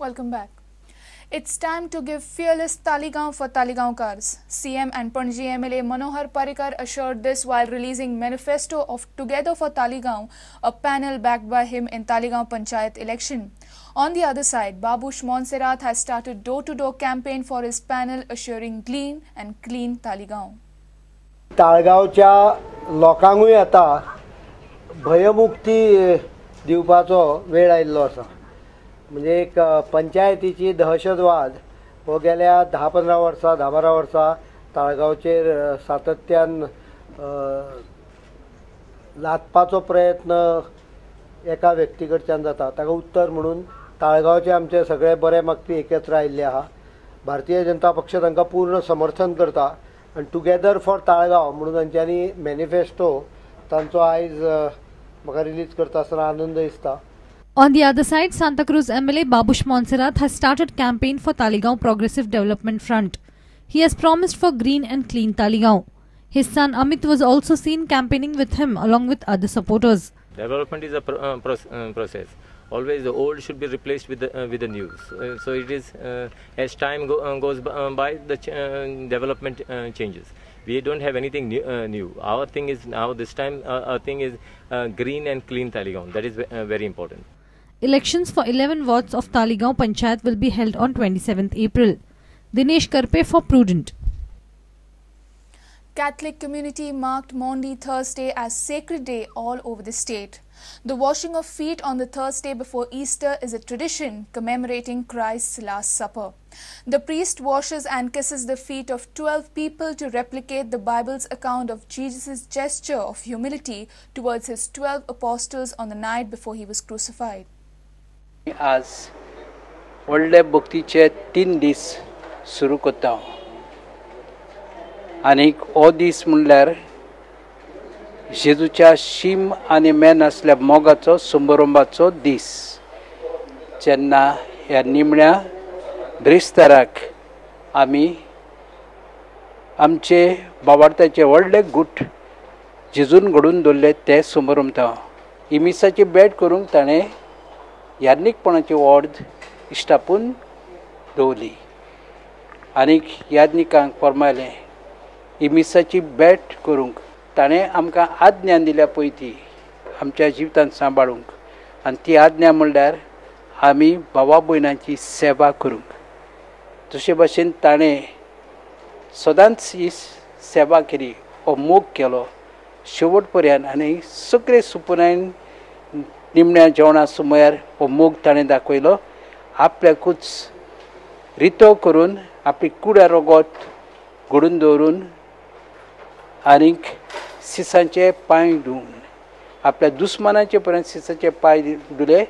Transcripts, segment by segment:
Welcome back. It's time to give fearless Taleigao for Talegaonkars. CM and Panaji MLA Manohar Parrikar assured this while releasing manifesto of Together for Taleigao, a panel backed by him in Taleigao Panchayat election. On the other side, Babush Monserrat has started door-to-door campaign for his panel assuring green and clean Taleigao. ताळगांवच्या लोकांकूय आता भयमुक्ती दिवपाचो वेळ आयिल्लो आसा. म्हणजे एक पंचायतीची दहशतवाद हो गेल्या 10-15 वर्सां 10-12 वर्सां ताळगांवचेर सातत्यान लादपाचो प्रयत्न एका व्यक्ती कडच्यान जाता. ताका उत्तर म्हणून ताळगांवचे आमचे सगळे बरे मागपी एकत्र आयिल्ले आहा. भारतीय जनता पक्ष तांकां पूर्ण समर्थन करता आनी टुगेदर फॉर ताळगांव म्हणून तांच्यांनी मॅनिफेस्टो तांचो आयज म्हाका रिलीज करता आसतना आनंद दिसता. On the other side, Santa Cruz MLA Babush Monserrat has started campaign for Taleigao Progressive Development Front. He has promised for green and clean Taleigao. His son Amit was also seen campaigning with him along with other supporters. Development is a process. Always the old should be replaced with the new. So it is as time goes by, the development changes. We don't have anything new. Our thing is now this time our thing is green and clean Taleigao. That is very important. Elections for 11 wards of Taleigao Panchayat will be held on 27th April. Dinesh Karpe for Prudent. Catholic community marked Maundy Thursday as sacred day all over the state. The washing of feet on the Thursday before Easter is a tradition commemorating Christ's Last Supper. The priest washes and kisses the feet of 12 people to replicate the Bible's account of Jesus' gesture of humility towards his 12 apostles on the night before he was crucified. आज व्हडले भक्तीचे 3 दीस सुरू करता आनीक हो दीस म्हणल्यार जेजूच्या शीम आनी मेन आसल्या मोगाचो समारंभाचो दीस. जेन्ना ह्या निमण्या ब्रेस्ताराक आमी आमचे बाबार्थाचे व्हडले गूट जेजून घडून दवरले ते समारंभता. इमिसाची भेट करूंक ताणें याज्ञिकपणाची ऑर्द इश्टापून दवरली आनीक याज्ञिकांक फर्मायलें इमिसाची भेट करूंक ताणें आमकां आज्ञा दिल्या पळय ती आमच्या जिवितांत सांबाळूंक आनी ती आज्ञा म्हणल्यार आमी भावा भयणांची सेवा करूंक. तशे भाशेन ताणें सदांच ही सेवा केली, हो मोग केलो शेवट पर्यंत आनी सगळे सुपुरायन निमण्या जेवणा सुमयार हो मोग ताणें दाखयलो. आपल्याकूच रितो करून आपली कुड्या रोगोत घडून दवरून आनीक सिसांचे पांय धुवन आपल्या दुस्मानाचे पर्यंत सिसांचे पांय धुले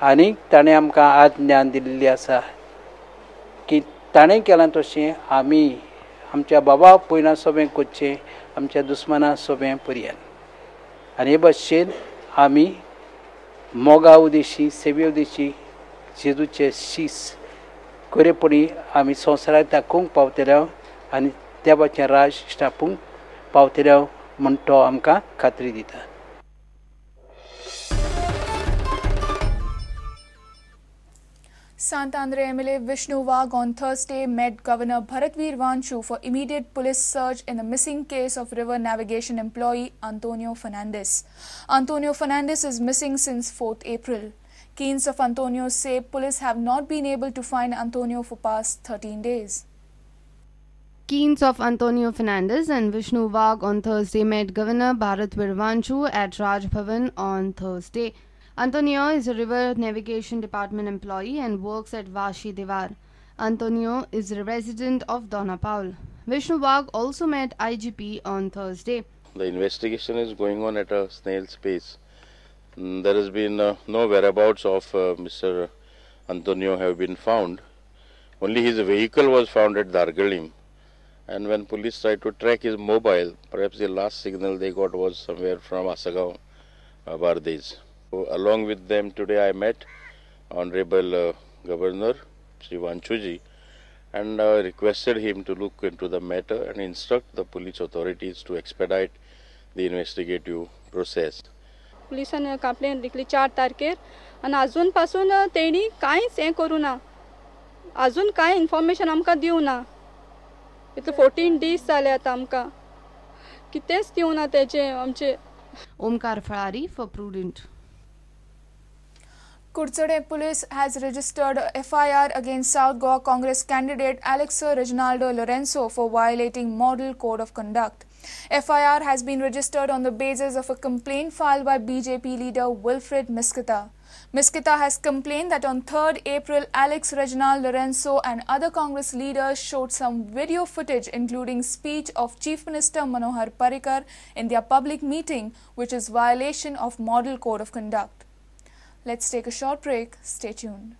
आनीक ताणें आमकां आज्ञा दिल्ली आसा की ताणें केलां तशें आमी आमच्या बाबा पयना सोबें करचें आमच्या दुस्माना सोबें पर्यंत. आनी हे भाशेन आमी मोगा उदेशी सेवे उदेशी जेजूचे शीस खरेपणी आमी संवसाराक दाखोवंक पावतले आनी देवाचें राज स्थापूंक पावतले म्हूण तो आमकां खात्री दिता. Sant Andre MLA Vishnu Wagh on Thursday met Governor Bharat Wanchoo for immediate police search in the missing case of river navigation employee Antonio Fernandez. Antonio Fernandez is missing since 4th April. Keens of Antonio say police have not been able to find Antonio for past 13 days. Keens of Antonio Fernandez and Vishnu Wagh on Thursday met Governor Bharat Wanchoo at Raj Bhavan on Thursday. Antonio is a river navigation department employee and works at Vashi Diwar. Antonio is a resident of Dona Paul. Vishnu Wagh also met IGP on Thursday. The investigation is going on at a snail's pace. There has been no whereabouts of Mr. Antonio have been found. Only his vehicle was found at Dargalim. And when police tried to track his mobile, perhaps the last signal they got was somewhere from Asagaon, Bardez. So, along with them today I met Honorable Governor Shri Wanchoo and requested him to look into the matter and instruct the police authorities to expedite the investigative process. पुलिसान complaint दिली 4 तारखेर आनी आजून पासून तेणी कांयच हें करूं ना, आजून कांय इन्फॉर्मेशन आमकां दिवं ना. इतले 14 दीस जाले आतां आमकां कितेंच दिवं ना तेजें आमचें. Omkar Falari for Prudent. Curchorem Police has registered a FIR against South Goa Congress candidate Alex Reginaldo Lourenco for violating Model Code of Conduct. FIR has been registered on the basis of a complaint filed by BJP leader Wilfred Misquita. Misquita has complained that on 3rd April, Alex Reginald Lourenco and other Congress leaders showed some video footage including speech of Chief Minister Manohar Parrikar in their public meeting, which is violation of Model Code of Conduct. Let's take a short break. Stay tuned.